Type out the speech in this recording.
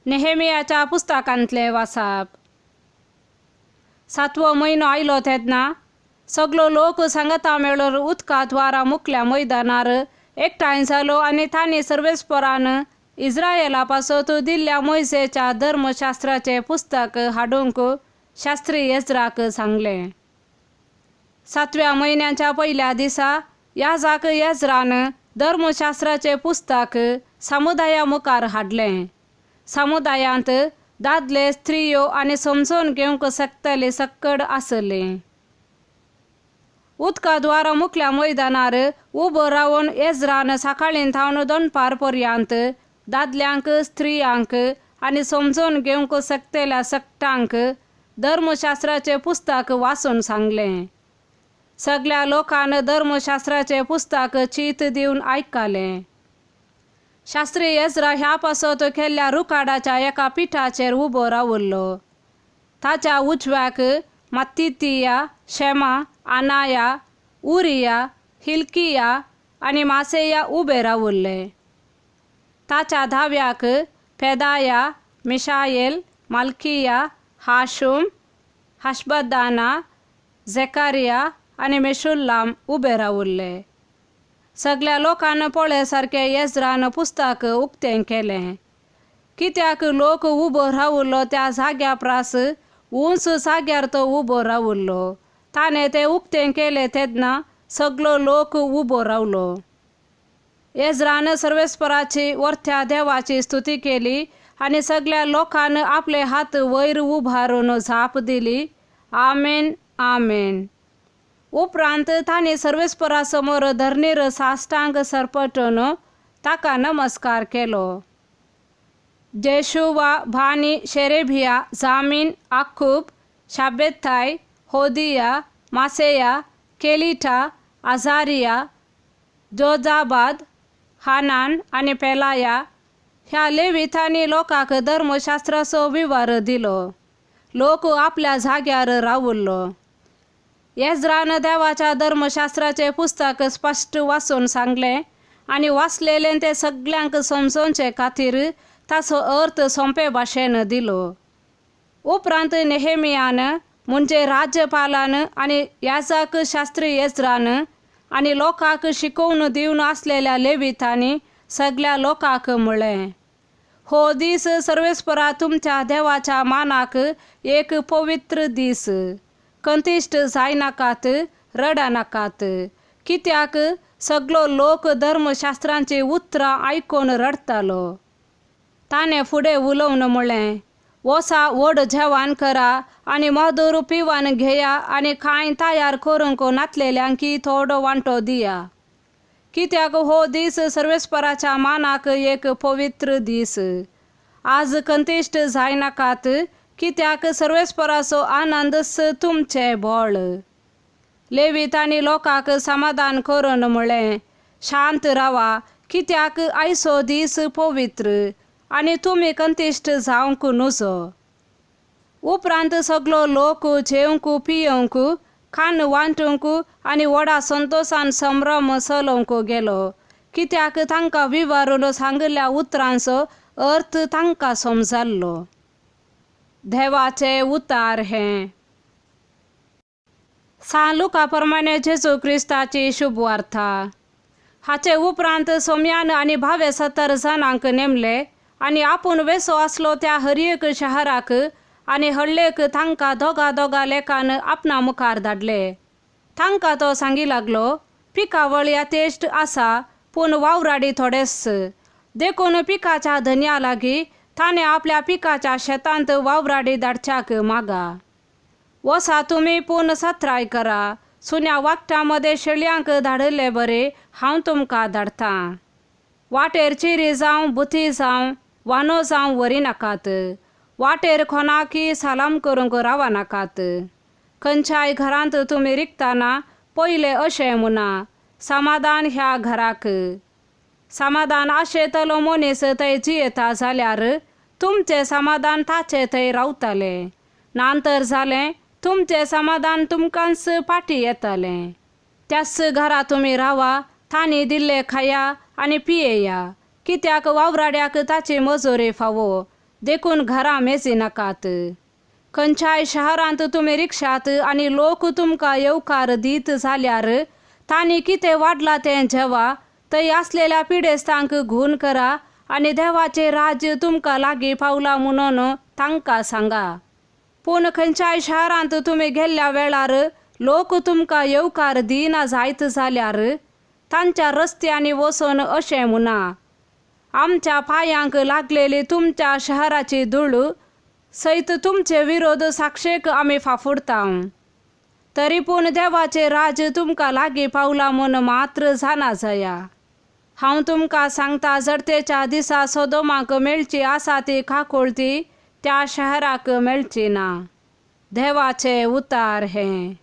नेहेमियाच्या पुस्तकांतलें वाचप. सातवो म्हयनो आयलो तेन्ना सगलो लोक सांगाता मेळून उदका द्वारा मुखल्या मैदानार एकठांय जालो आनी तांणी सर्वेस्परान इस्रायला पासत दिल्ल्या मोयजेच्या धर्मशास्त्राचें पुस्तक हाडूंक शास्त्री एज्राक सांगलें. सातव्या म्हयन्याच्या पयल्या दिसा याजाक एज्रान धर्मशास्त्राचें पुस्तक समुदाया मुखार हाडलें. समुदायांत दादले, स्त्रियो आनी समजून घेवंक शकतले सक्कड आसले. उदका द्वारा मुखल्या मैदानार उबो रावन एज्रान सकाळीं थावन दनपार पर्यंत दादल्यांक, स्त्रियांक आनी समजून घेवंक शकतल्या सगटांक धर्मशास्त्राचें पुस्तक वाचून सांगलें. सगल्या लोकान धर्मशास्त्राचें पुस्तक चीत दिवन आयकलें. शास्त्री एज्रा ह्या पासत केल्ल्या रुखाडाच्या एका पिठाचेर उबो राविल्लो. ताच्या उजव्याक मत्तितिया, शेमा, अनाया, उरिया, हिल्किया आनी मासेया उबे राविल्ले. ताच्या धाव्याक पेदाया, मिशाएल, मालकिया, हाशूम, हशबदाना, झेकारिया आनी मेशुल्लाम उबे राविल्ले. सगल्या लोकान पळय सारकें एज्रान पुस्तक उक्तें केलें. कित्याक लोक उबो राविल्लो त्या जाग्या प्रास उंच जाग्यार तो उबो राविल्लो. ताणें तें उक्तें केलें तेन्ना सगलो लोक उबो रावलो. एज्रान सर्वेस्पराची वरत्या देवाची स्तुती केली आनी सगल्या लोकान आपले हात वयर उबारून जाप दिली, आमेन, आमेन. उपरांत तांणी सर्वेस्परा समोर धरणीर साश्टांग सरपटून ताका नमस्कार केलो. जेशुवा, भानी, शेरेबिया, जामीन, आकूब, शाबेथाय, होदिया, मासेया, केलिटा, आझारिया, जोजाबाद, हानान आनी पेलाया ह्या लेवितांनी लोकांक धर्मशास्त्राचो विवर दिलो. लोक आपल्या जाग्यार राविल्लो. एज्रान देवाच्या धर्मशास्त्राचें पुस्तक स्पश्ट वाचून सांगलें आनी वाचलेलें तें सगल्यांक समजोवचे खातीर ताचो अर्थ सोंपे भाशेन दिलो. उपरांत नेहेमियान म्हणजे राज्यपालान आनी याजक शास्त्री एज्रान आनी लोकांक शिकोवन दिवन आसलेल्या लेवितांनी सगल्या लोकांक म्हळें, हो दीस सर्वेस्परा तुमच्या देवाच्या मानाक एक पवित्र दीस. कंतिश्ट जायनाकात, रडनाकात, कित्याक सगलो लोक धर्मशास्त्रांची उतरां आयकून रडटालो. ताणें फुडें उलोवन म्हळें, वोसा व्हड जेवण करा आनी मधूर पिवन घेया आनी कांय तयार करूंक नातलेल्यांकी थोडो वांटो दिया. कित्याक हो दीस सर्वेस्पराच्या मानाक एक पवित्र दीस. आज कंतिश्ट जायनाकात, कित्याक सर्वेस्पराचो आनंदच तुमचें बळ. लेवितांनी लोकांक समाधान करून म्हळें, शांत रावा, कित्याक आयचो दीस पवित्र आनी तुमी कंतिश्ट जावंक नुजो. उपरांत सगलो लोक जेवंक पियोवंक, खाण वांटूंक आनी व्हडा संतोशान संभ्रम चलोवंक गेलो, कित्याक तांकां विवरून सांगिल्ल्या उतरांचो अर्थ तांकां समजाल्लो. देवाचें उतार हें. सान लुका प्रमाणे जेजू क्रिस्ताची शुभवार्ता. हाचे उपरांत सोम्यान आनी भावे 70 जाणांक नेमले आनी आपूण वेसो आसलो त्या हर एक शहराक आनी हळ्ळेक तांकां दोगा दोगा लेखान आपणा मुखार धाडले. तांकां तो सांगी लागलो, पिकावळ यथेश्ट आसा पूण वावराडी थोडेच, देखून पिकाच्या धनया लागीं ताणें आपल्या पिकाच्या शेतांत वावराडी धाडच्याक मागा. वसा तुमी पूण सत्राय करा, सुन्या वागटां मदें शेळयांक धाडिल्ले बरें हांव तुमकां धाडटां. वाटेर चिरी जावं बुथी जावं वानो जावं व्हरी नाकात. वाटेर कोणाकी सलाम करूंक रावनाकात. खंयच्याय घरांत तुमी रिगतना पयलें अशें म्हणा, समाधान ह्या घराक. समाधान आशेतलो मनीस थंय जियेता जाल्यार तुमचें समाधान ताचें थंय रावतलें. ना तर जालें तुमचें समाधान तुमकांच फाटीं येतलें. त्याच घरा तुमी रावा, तांणी दिल्लें खाया आनी पियेया, कित्याक वावराड्याक ताची मजुरी फावो. देखून घरां मेजिनाकात. खंयच्याय शहरांत तुमी रिक्षात आनी लोक तुमकां येवकार दीत जाल्यार तांणी कितें वाडलां तें जेवा, थंय आसलेल्या पिडेस्तांक घून करा आनी देवाचें राज्य तुमकां लागीं पावलां म्हणून तांकां सांगा. पूण खंयच्याय शारांत तुमी गेल्ल्या वेळार लोक तुमकां येवकार दिना जायत जाल्यार तांच्या रस्त्यांनी वचून अशें म्हणा, आमच्या पांयांक लागलेली तुमच्या शहराची धूळ सयत तुमचे विरोध साक्षेक आमी फाफुडता. तरी पूण देवाचें राज्य तुमकां लागीं पावलां म्हूण मात्र जाणा जाया. हांव तुमकां सांगता, जडतेच्या दिसा सोदोमाक मेळची आसा ती काकुळती त्या शहराक मेळची ना. देवाचें उतार हें.